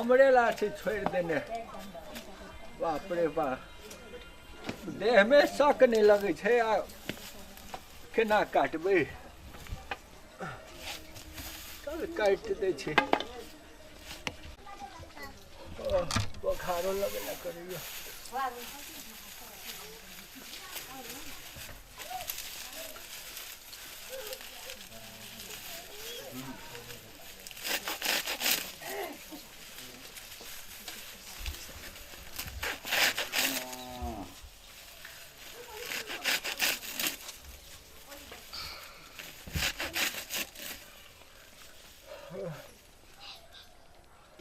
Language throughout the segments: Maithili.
हमरे ला छै छोड़ि देने। बाप रे बाप, देहमे शक नहि लगै छै आ केना काटबै? चल काटि दै छै। बोखारो लगेला करैया।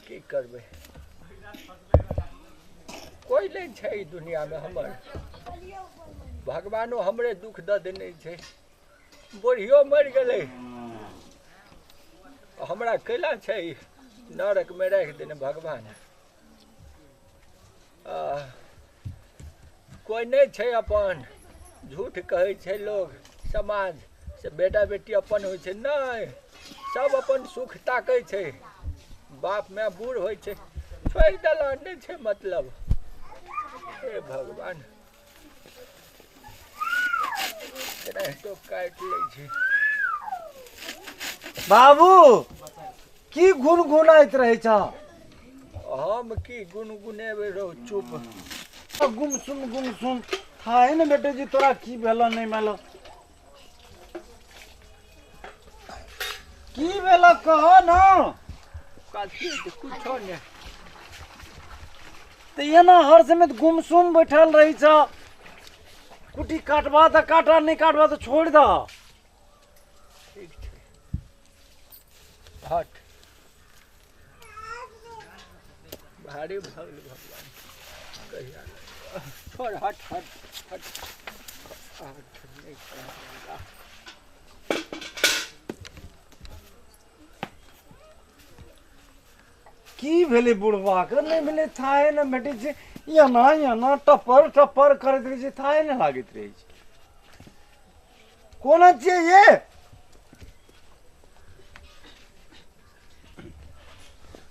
की करबै, कोइ नहि छै ई दुनियामे हमर। भगवानो हमरे दुख दऽ देने छै। बुढ़ियो मरि गेलै, हमरा कैला छै नरकमे राखि देने भगवान। कोइ नहि छै अपन। झूठ कहै छै लोग समाज से बेटा बेटी अपन होइ छै, नहि, सब अपन सुख ताकै छै। बाप माय बूढ़ होइ छै, छोड़ि देला, नहि छै मतलब। हे भगवान, केनाहितो काटि लै छै। बाबू, की गुनगुनाइत रहै छ? हम की गुनगुनेबै रौ, चुप। गुमसुम गुमसुम थाहे ने बेटे जी, तोरा की भेल? नहि भेल, की भेल कह न। कथी? कुछो नहि। तऽ एना हर समय गुमसुम बैठल रहै छ। कुटी काटबा तऽ काटा, नहि काटबा तऽ छोड़ि दह। ठीक छै, हट, भारी भऽ गेल। भगवान कहिया छोड़, हट हट हट हट, नहि करब। की भेलै बुढ़बाके? नहि भेलै थाहे ने भेटै छै। एना एना टपर टपर करैत रहै छै, थाहे ने लागैत रहै छै। कोना छियै ये?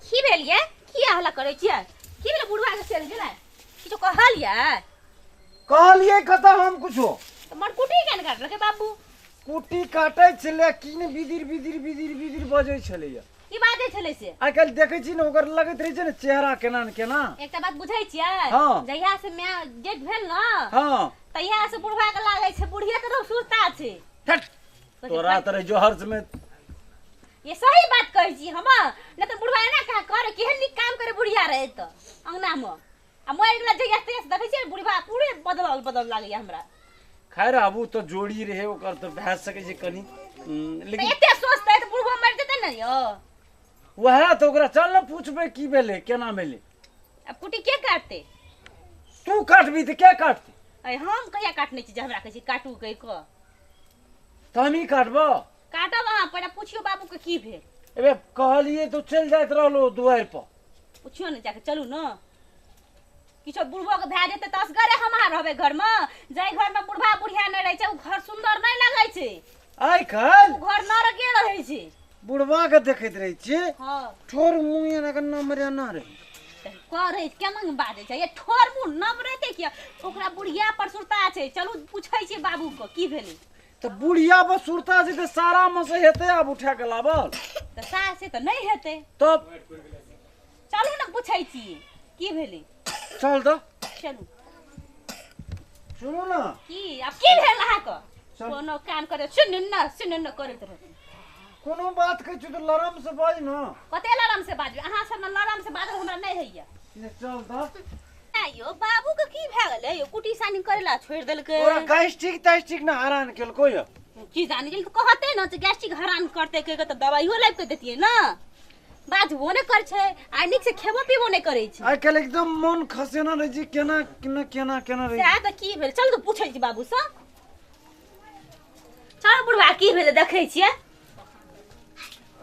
की भेल ये? की हल्ला करै छियै? की भेलै बुढ़वा के? चलि गेलै? किछो कहलियै? कहलियै कतऽ हम कुछो? तऽ मरकुटी केना काटलकै बाबू? कुट्टी काटै छलै की ने, बिदिर बिदिर बिदिर बिदिर बजै छलैया। की बाजै छलै से? आइ काल्हि देखै छी ने, ओकर लगैत रहै छै ने चेहरा केना ने केना। एकटा बात बुझै छियै? हँ। जहिया से माय डेथ भेल ने, तहिया से बुढ़वा के लागै छै बुढ़िया के सुरता छै। ठट, तोरा तऽ रहै जो हर समय। ये सही बात कहै छी हम, नहि तऽ बुढ़वा एना कहाँ करे? केहन नीक काम करे बुढ़िया रहे तऽ अंगना मे। आ मरि गेला जहिया तहिया से देखै छियै बुढ़वा पूरे बदलल बदल लागैया हमरा। खैर, आबू तऽ जोड़ी रहै ओकर तऽ भए सकै छै कनि तऽ लेकिन एते सोचतै तऽ बुढ़वा मरि जेतै ने यौ। वएह तऽ, ओकरा चल ने पूछबै की भेलै, केना भेलै। आब कुटी के काटतै? तू काटबी तऽ के काटतै? अरे हम कहिया काटने छी जे हमरा कहै छी काटू कहि कऽ? तऽ हमही काटबो। काटब अहाँ, पहिने पुछियौ बाबूके की भेल। एबे कहलियै तऽ चलि जाइत रहलो दुआरि पर। पुछियौ ने जाके, चलू ने। किछो बुढ़बोके भए जेतै तऽ असगरे हम अहाँ रहबै घरमे। जाहि घरमे बुढ़बा बुढ़िया नहि रहै छै, ओ घर सुन्दर नहि लगै छै। आइ काल्हि ओ घर नरके रहै छै। बुढ़वा के देखैत रहै छियै। ठोर मुँह एना के नमरे ना रहै। तऽ करै केना बाजै छै ये? ठोर मुँह नम रहतै किया? ओकरा बुढ़िया पर सुरता छै। चलू पूछै छियै बाबूके की भेलै। तऽ बुढ़िया पर सुरता छै तऽ सारा मे से हेतै आब उठा के लाबल? तऽ सास से तऽ नहि हेतै। तब चलू ने, पूछै छियै की भेलै। चल तऽ। चलू। सुनू ने। की? आब की भेल अहाँके? चल। कोनो काम करे सुन न, सुन न करैत रहत। कोनो बात कहै छियौ तऽ लरम से बाज ने। कते लरम से बाजबै? अहाँ सब ने लरम से बाजल हमरा नहि होइया। ये चल तऽ। यौ बाबू के की भए गेलै यौ? कुटी सानी करे ला छोड़ि देलकै। ओकरा गैस्ट्रिक तैस्ट्रिक ने हरान केलको यौ। की जानी गेल? तऽ कहते ने जे गैस्ट्रिक हरान करते कहि के तऽ दवाइयो लाबि कऽ देतियै ने। बाजबो नहि करै छै आ नीक से खेबो पीबो नहि करै छै। आइ काल्हि एकदम मन खसेना रहै छै, केना केना केना केना रहै। सएह तऽ, की भेल? चल तऽ पूछै छी बाबूसँ। चल बुढ़वा, की भेलै देखै छियै।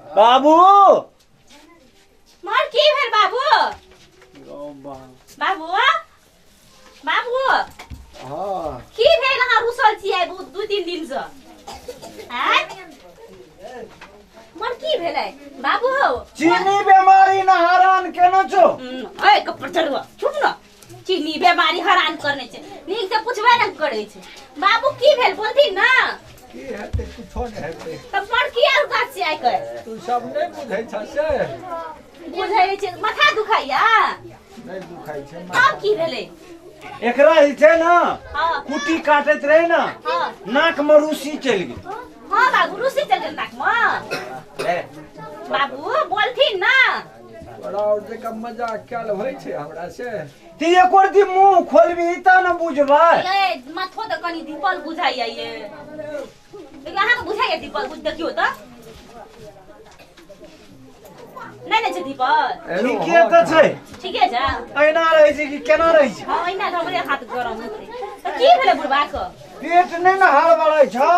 बाबू। मर, की भेल बाबू? बाबू, बाबू। हँ। की भेल? अहाँ रुसल छियै बहुत 2-3 दिन से, आँय? मर, की की भेलै बाबू हौ? चीनी बेमारी न हरान केना छौ। ए कपड़ चढ़ुआ चुप न, चीनी बेमारी हरान करने छै, नीक से पुछबे न करै छै। बाबू की भेल बोलथिन न? की हेतै? कुछो नहि हेतै। तब पर किया उदास छै आइ के? तू सब नहि बुझै छ से। बुझै छै, माथा दुखाइया? नहि दुखाइ छै। तब की भेलै एकरा? जे छै ने हाँ कुटी काटैत रहे ने, हाँ नाक में रूसी चलि गेल। हाँ बाबू, रूसी चल गेल नाक में? बाबू बोलथिन ना। तोरा और जकाँ मजाक कयल होइ छै हमरा से? ती एको दिन मुंह खोलबी तऽ ने बुझबै। ये माथो तऽ कनि धीपल बुझाइया ये। देखियौ, अहाँके बुझाइया धीपल? बुझ देखियौ तऽ, नहि नहि छै धीपल। ठीके तऽ छै। ठीके छै। एना रहै छै कि केना रहै छै? हँ, एहिना तऽ हमरे हाथ गरम हेतै। तऽ की भेलै बुढ़बा के? पेट नहि ने हड़बड़ाइ छौ?